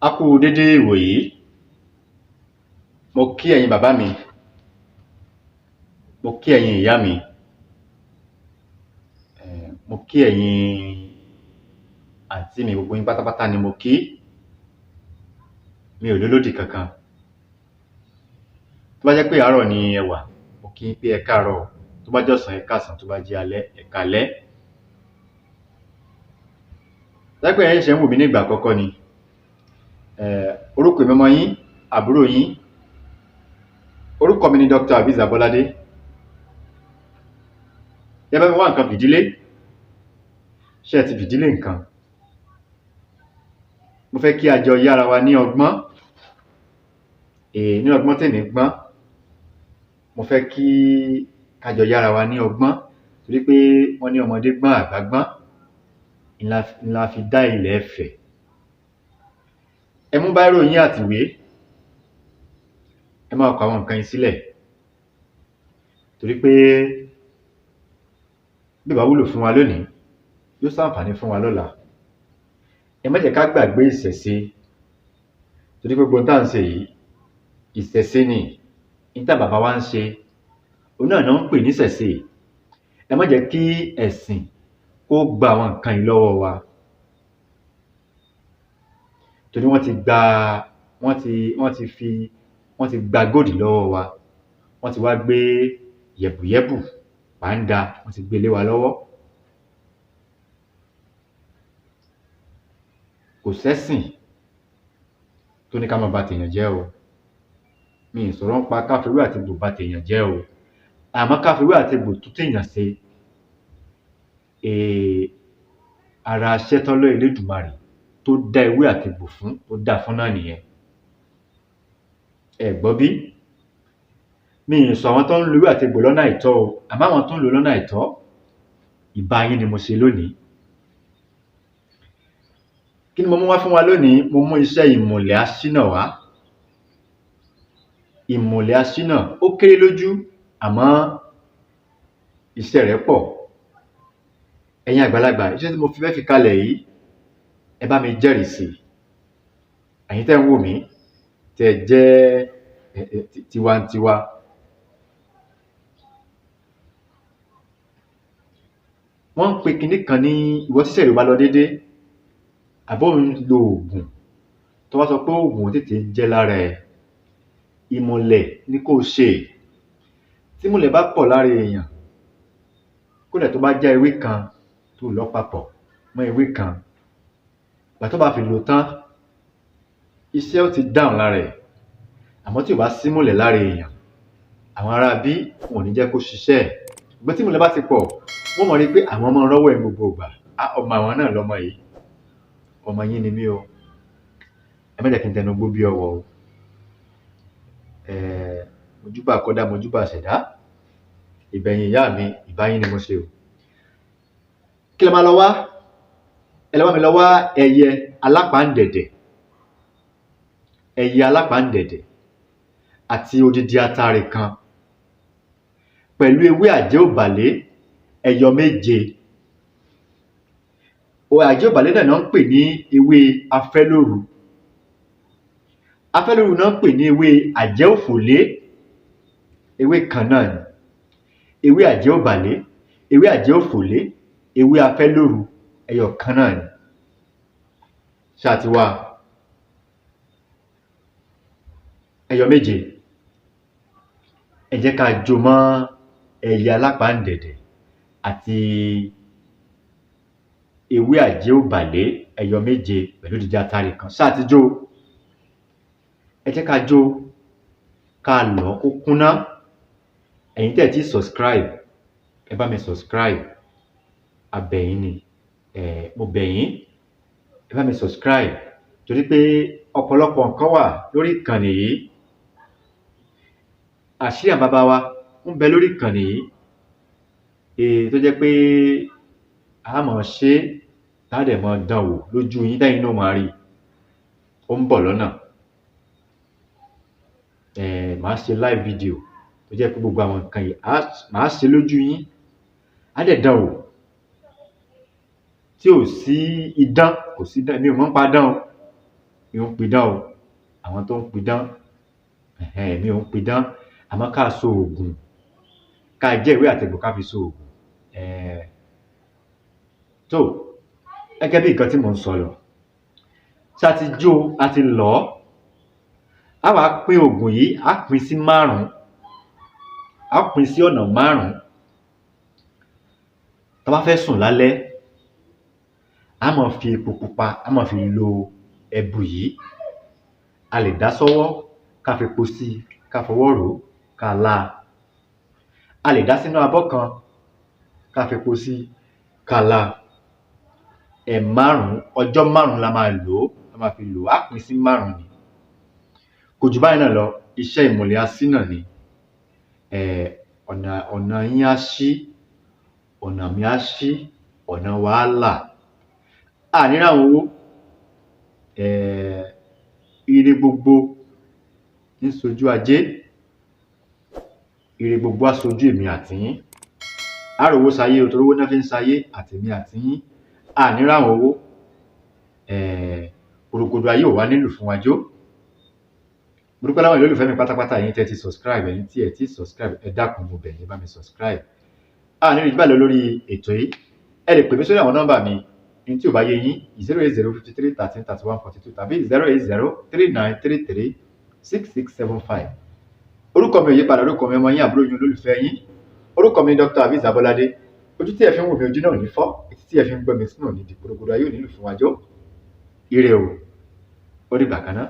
A kú u dédé ìwòyí. Mo kí ẹ̀yin bàbá mi, mo kí ẹ̀yin ìyá mi, mo kí ẹ̀yin àǹtí mi, gbogbo yín pátápátá ni mo kí. Mi ò lólódì kankan. Tó bá jẹ́ pé àárọ̀ ni ẹ wà, mo kí yín pé ẹ káàárọ̀ o, tó bá jẹ́ ọ̀sán, ẹ káàsán, tó bá jẹ́ alẹ́, ẹ káalẹ́. Tó bá jẹ́ pé ẹ̀yin ṣẹ̀ṣẹ̀ ń wò mí ní ìgbà àkọ́kọ́ ni, orúkọ èmi ọmọ yín, àbúrò yín, orúkọ mi ni Dr. Azeez Abọ́ládé. Ẹ bá mi wá nǹkan fìdílé. Ṣé ẹ ti fìdílé nǹkan? Mo fẹ́ kí a jọ yára wa ní ọgbọ́n, ní ọgbọ́n tèmi gbọ́n. Mo fẹ́ kí ká jọ yára wa ní ọgbọ́n torí pé wọ́n ní ọmọdé gbọ́n, àgbà gbọ́n la fi dá ilẹ̀ Ifẹ̀. Ẹ mú báírò yín àtìwé, ẹ máa kọ àwọn nǹkan yìí sílẹ̀ torí pé bí ò bá wúlò fún wa lónìí, yóò ṣàǹfààní fún wa lọ́la. Ẹ má jẹ́ ká gbàgbé ìṣẹ̀ṣe torí pé gbogbo ohun tá à ń ṣe yìí, ìṣẹ̀ṣe ni. N táwọn bàbá wa ń ṣe, òun náà ná ń pè ní ìṣẹ̀ṣe. Ẹ má jẹ́ kí ẹ̀sìn kó gba àwọn nǹkan yìí lọ́wọ́ wa torí wọ́n ti gba wọ́n ti wọ́n ti fi wọ́n ti gba góòdì lọ́wọ́ wa, wọ́n ti wá gbé yẹ̀bùyẹ́bù, pàńda, wọ́n ti gbé lé wa lọ́wọ́. Kò sẹ́sìn tó ní ká má ba tèèyàn jẹ́ o. Mi ì sọ̀rọ̀ ńpa ká fewé àtegbò ba tèèyàn jẹ́ o. Àmọ́ ká fewé àtegbò tún tèèyàn ṣe, ara iṣẹ́ tọ́lọ́run Elédùmarè tó dá ewé àtegbò fún, tó dá fún náà nìyẹn. Ẹ gbọ́ bí? Mi ì sọ àwọn tó ń lo ewé àtegbò lọ́nà àìtọ́ o, àmọ́ àwọn tó ń lò ó lọ́nà àìtọ́, ìbà yín ni mo ṣe lónìí. Kí ni mo mú wá fún wa lónìí? Mo mú iṣẹ́ ìmùlẹ̀ aṣínà wá. Ìmùlẹ̀ aṣínà, ó kéré lójú àmọ́ iṣẹ́ rẹ̀ pọ̀. Ẹ̀yin àgbàlagbà, iṣẹ́ tí mo fẹ́ fi kalẹ̀ yìí, ẹ bá mi jẹ́rìí sí i. Ẹ̀yin tẹ́ ń wò mí, tẹ́ ẹ jẹ́ tiwantiwa. Wọ́n ń pe kinní kan ní ìwọ tíṣẹ́ rẹ ò bá lọ déédé, àbí ò ń lo oògùn, tó bá sọ pé oògùn ò tètè ń jẹ́ lára ẹ, ìmùlẹ̀ ni kó o ṣe. Tí ìmùlẹ̀ bá pọ̀ lára èèyàn, kódà tó bá já ewé kan tó lọ̀ papọ̀ mọ́ ewé kan, ìgbà tó bá fi lò ó tán, iṣẹ́ ó ti dáhùn lára ẹ̀. Àmọ́ tí ò bá símùlẹ̀ lára èèyàn, àwọn ará bí wọn ò ní jẹ́ kó ṣiṣẹ́ ẹ̀. Ṣùgbọ́n tí ìmùlẹ̀ bá ti pọ̀, wọ́n mọ̀ rí pé àwọn máa ń rọ́wọ́ ẹ̀ ní gbogbo ìgbà. Á, ọmọ àwọn náà lọmọ yìí, ọmọ yín ni mí o. Ẹ má jẹ́ kí n tẹnu gbó bí ọwọ̀ o. Mojúbà kọ́dá, mojúbà ṣẹ̀dá. Ìbà ẹ̀yin ìyá mi, ìbà yín ni mo ṣe o. Kí lẹ máa lọ wá? Ẹ lọ bá mi lọ wá ẹyẹ alápàǹdẹ̀dẹ̀, ẹyẹ alápàǹdẹ̀dẹ̀ àti odidi atare kan pẹ̀lú ewé àjẹ́ òbàlé ẹyọ méje. Àjẹ́ òbàlé náà ná ń pè ní ewé afẹ́lóru. Afẹ́lóru ná ń pè ní ewé àjẹ́ òfòlé. Ewé kan náà ni. Ewé àjẹ́ òbàlé, ewé àjẹ́ òfòlé, ewé afẹ́lóru, ẹyọ kan náà ni. Ṣé a ti wá a? Ẹyọ méje. Ẹ jẹ́ ká jó mọ́ ẹyẹ alápàǹdẹ̀dẹ̀ àti ewé àjẹ́ òbàlé ẹyọ méje pẹ̀lú odidi atare kan. Ṣé a ti jó o? Ẹ jẹ́ ká jó, ká lọ̀ ọ́ kó kúnná. Ẹ̀yin tẹ́ ẹ̀ tíì subscribe, ẹ bá mi subscribe. A bẹ̀ yín ni, mo bẹ̀ yín, ẹ bá mi subscribe torí pé ọ̀pọ̀lọpọ̀ nǹkan wà lórí ìkànnì yìí. Àṣírí àwọn bàbá wa ń bẹ lórí ìkànnì yìí, tó jẹ́ pé a máa ṣe é, tá dẹ̀ máa dán wò lójú yín tẹ́yin náà ó máa rí i. Ó ń bọ̀ lọ́nà. Màá ṣe live video tó jẹ́ pé gbogbo àwọn nǹkan yìí màá ṣe lójú yín, á dẹ̀ dán wò. Tí ò sí idán, kò sí idán, èmi ò mọ̀ nípa idán o. Mi ò ń pidán o. Àwọn tó ń pidán, mi ò ń pidán. Àmọ́ ká so oògùn, ká jẹ́ ìwé àtegbò ká fi so oògùn. Tó, gẹ́gẹ́ bí nǹkan tí mò ń sọ lọ, ṣé a ti jó, a ti lọ̀ ọ́, á wá pín oògùn yìí, á pín sí márùn-ún, á pín sí ọ̀nà márùn-ún. Tá bá fẹ́ sùn lálẹ́, á máa fi epo pupa, á máa fi lo ẹbu yìí. A lè dá sọ́wọ́, ká fepo sí i, ká fọwọ́ rò ó, ká lá a. A lè dá sínú abọ́ kan, ká fepo sí i, ká lá a. Ẹ̀ẹ̀márùn-ún, ọjọ́ márùn-ún la máa lò ó, la máa fi lò ó, á pín sí márùn-ún ni. Kò jù báyìí náà lọ, iṣẹ́ ìmùlẹ̀ asínà ni. Ọ̀nà yín á ṣí, ọ̀nà mi á ṣí, ọ̀nà wa á là. A ní ráhùn owó. Ire gbogbo ní ṣojú ajé, ire gbogbo á ṣojú èmi àti yín. Á rówó ṣayé o, torí owó ná fi ń ṣayé àtèmi àti yín. A ní ráhùn owó. Porogodo ayé ò wá nílù fún wa jó. Mo dúpẹ́ lọ́wọ́ ẹ̀yin olólùfẹ́ mi pátápátá, ẹ̀yin tẹ́ ti subscribe, ẹ̀yin tí ẹ̀ tí subscribe, ẹ dákun, mo bẹ̀ yín, bá mi subscribe. A ní rí jù báyìí lọ lórí ètò yìí. Ẹ lè pè mí sórí àwọn nọ́mbà mi ní tí ò bá yé yín: 08053133142 tàbí 08039336675. Orúkọ mi ò yí padà, orúkọ mi, ọmọ yín, àbúrò yín, olólùfẹ́ yín. Orúkọ mi Dr. Aviz Abolade. Ojú tí ẹ fi ń wò mí, ojú náà ò ní fọ́, etí tí ẹ fi ń gbọ́ mi sí náà ò ní di. Porogodo ayé ò nílù fún wa jó. Ire o, ó dìgbà kan náà.